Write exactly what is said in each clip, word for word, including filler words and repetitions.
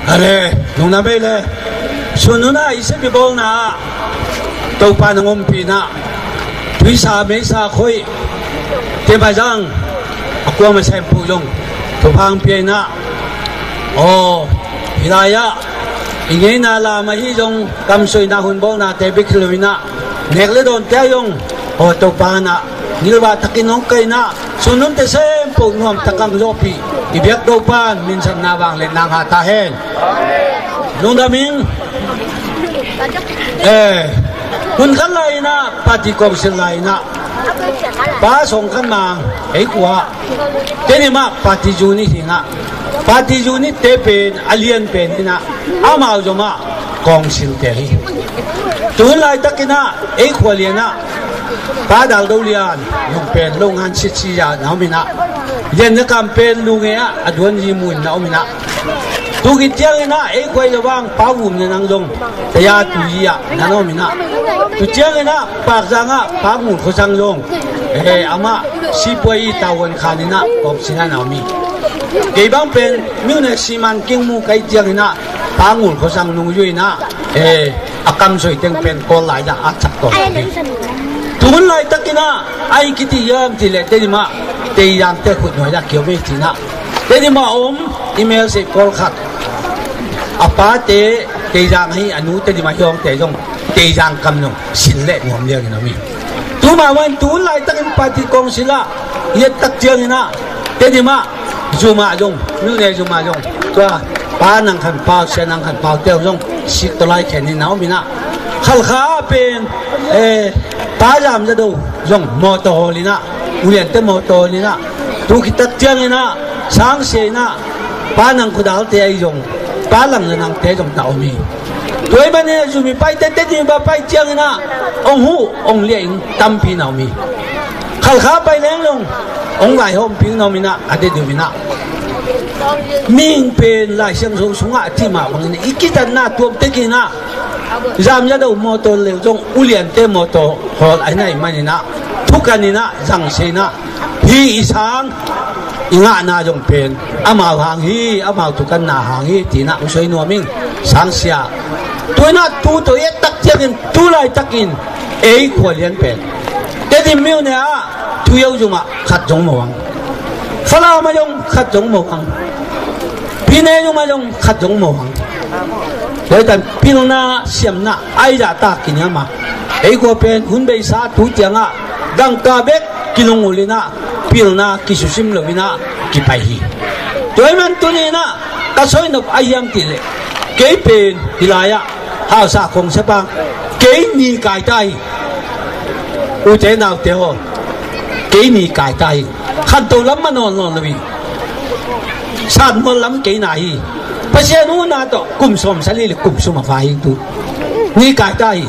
Ale, nungna bei le, sun nuna i sipi bawlna ah Topa nang ompihna, tuisa meisa khoih, timazang a kuama sempuh zong thupha ang piaina. Aw, hilai-ah i ngeina lam ahi zong kamsoina hun bawlnate bek hi loinah, nek le dawnte ah zong aw Topa na ngilvah takin hong kaina, sun nunte sempoh nuam takang zawhpih i biak Topa in minsanna vangliatna ngah ta hen. Lungdam ing. Eh, hun khat lai-inah party council lai-inah pa sawng khat mang ei khua Tedim ah party unit hi-inah, party unit te pen a lian pen inah amau zomah council te hi. Tun laitakinah ei khua lianah Pa Dal Do Lian nung pen lo ngan sitsi-a na om inah, lian na kam pen lu nge ah a duan hi muin na om inah, tu khit cianginah ei khua i lo vang Pa Vum na nang zong taya tu hi-ah na na om inah, tu cianginah Pakzang ah Pa Ngul Khua Sang zong, eh, amah sipuai i tavuan khan inah kawmsina na om hi. Kei bang pen miune siman king mu kai cianginah Pa Ngul Khua Sang nung zui inah, eh, a kamsoi teng pen kawl lai dah a chak tawh hi. Tun laitakinah a i kiti hiam ti leh Tedim ah Teizang te khut nuai dah kiom ei tinah, Tedim ah om i mel sei pawl khat, a pate Teizang ahi, a nu Tedim ah hi awngte zong Teizang kam zong sin leh nuam liangin om hi. Tuma wan tun laitakin party council ah i et tak cianginah Tedim ah zumah zong, miune zumah zong, tua Pa Nang Khan Pau, Sia Nang Khan Pau te zong sik tawlai khenin na om inah, Khalkha ah pen, eh, Pa Zam Za Do zong mawtaw hawl inah, uliante mawtaw hawl inah, tu khit tak cianginah Sangsia inah Pa Nang Khua Dal te ahi zong, Pa Lang Za Nang te zong ta om hi. Tua ahih manin zum i paite, Tedim i pai cianginah hong huh hong liah in tampi na om hi. Khalkha pai leng zong hong vaihawm ping na om inah, a Tedim inah mihing pen Lai Siangtho sungah a cih mah bangin i kitatna tuam tekinah Zam Za Do mawtaw leu zong uliante mawtaw hawl ahi na hih maninah thukan inah zangsia inah, hih i sang i ngahna zong pen amau hang hi, amau thukanna hang hi tinah hong soi nuam ing, Sangsia. Tu inah tu tawh i et tak ciangin tu laitakin ei khua lian pen Tedim miune ah Tuio zumah khat zong mawh ang, Falam ah zong khat zong mawh ang, Pyine zumah zong khat zong mawh ang. Tua hi tan pilna siamna ai zahta kiniam a, ei khua pen hun beisa tu ciangah dangka bek kilungul inah pilna kisusim lo inah kipai hi. Tua ahih man tuni inah ka soi nop a hiam ti leh, kei pen hih lai-ah hausa khong siapa kei ni kaita hi. Ute naute haw, kei ni kaita hi. Khanto lam mah nawn nawn lo hi. Satmual lam kei na hi. Pasian huhna tawh kum sawmsali le kum sum a fa hi tu. Ni kaita hi.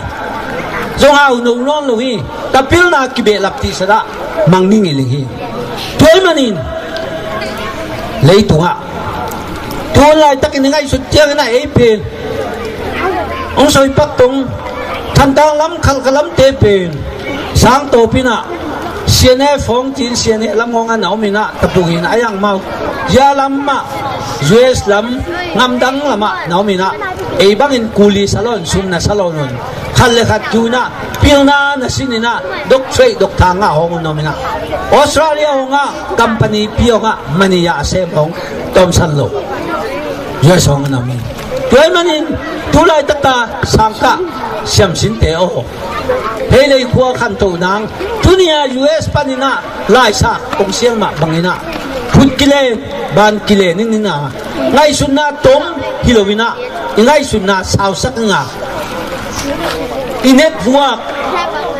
Zong hau no nawn lo hi. Tapilna kibehlap tihsadah mang ning i ling hi. Tua ahih manin leitungah tun laitakin i ngaihsut ciangin a ei pen hong soi pak tong, Thantlang lam, Khalkha lamte pen sang tawpinah C N A fawng cin, C N A lam hong a na om inah, tapuh hinah a yang mau, zia lam mah, U S lam, ngamdang lamah na om inah, ei bangin kuli salon, sumna salon un, khat le khat kiunah pilna na sin inah, doctorate, doctor ngah hong un na om inah, Australia hong ah, company pi hong ah, mani a sem hong tawmsan lo, U S hong na om hi. Tua ahih manin tu laitaka sangkah siamsinte aw, Heilei khua khantoh nang, tuni a U S paninah laisak kong sial mah banginah phut kilen, ban kilen in inah, ngaihsutna tom hi lo inah, i ngaihsutna sausak inga, i network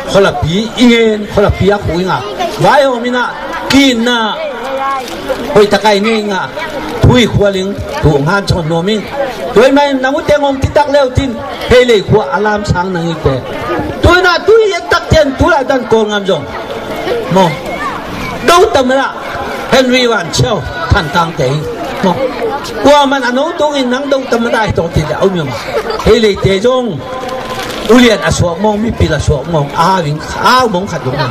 khualapi i ngen, khualapi a khuh inga, vaihawm inah, ki-itna hoihtak a i nei inga, thu i khual ing, thu hong hansawn nuam ing. Tua ahih manin nang uteng hong titak leutin, Heilei khua a lamsang nang ite. Tu inah tu i et tak ciang tu laitan Kawlngam zong maw, do tamada Henry Van Chiau, Thantlang te hi maw. Kuaman a no tungin nang do tamada hi tawh ti le a um hi maw. Heileite zong ulian a suak mawng, mipil a suak mawng, a hau ing, a hau mawng khat zong hi.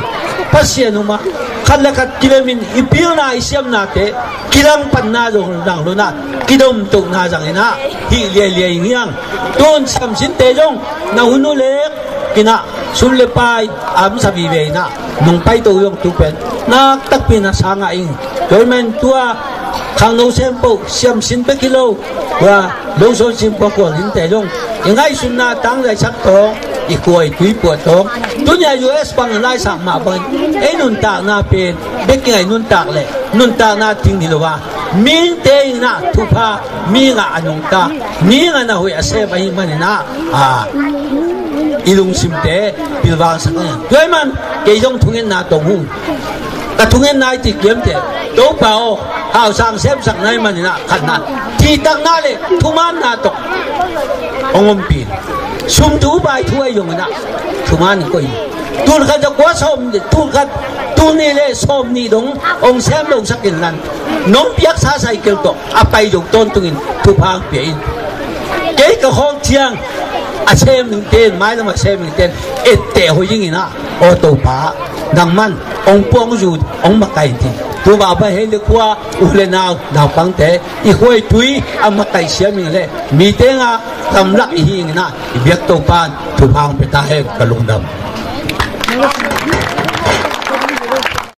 Pasian um a, khat le khat kilemin i pilna i siamnate kilangpanna zong dang lo-in ah, kidomtohna zangin ah hih liailiai ing hiang. Tun siamsinte zong na hun uh lek in ah, sum le pai a omsa vive in ah, nong paito zong tu pen nak takpi in ah sa ngah ing. Tua ahih manin tua khangno sempoh, siamsin bek hi lo, tua lo sawn sin pua kual hinte zong i ngaihsutna tangzaisak tawh, i khua i tui puah tawh, tuni-a U S bang laisak mah bangin ei nuntakna pen bek in ah i nuntak leh nuntakna ting hi lo a, mihingte in ah thupha, mihing a nungta, mihing a na hoih a sem ahih manin ah, a, i lungsimte pilvangsak ni. Tua ahih man kei zong thungetna tawh hong, ka thungetna i ti kiamte, Topa aw, hausa hong semsak na hih manin ah, khatna, cihtakna le thumanna tawh hong ompih in. Sum thu pai thu ahi zongin ah, thuman in koih in. Tul khat za kua sawm, tul khat, tul nih le sawmnih dong hong sem losak inla, nong piaksa cycle tawh a pai zo tawntungin thupha hong pia in. Kei ka khawng ciang a sem ningte in, mailam a sem ningte in etteh hoih dingin ah, aw Topa, nangman hong puang zu, hong makaih in, ci-in. Tua mah bang hei le khua, u le nau, naupangte, i khua i tui a makaih siam ing leh, mite nga gamlak i hi ing in ah, i biak Topa in thupha hong pia ta hen. Ka lungdam.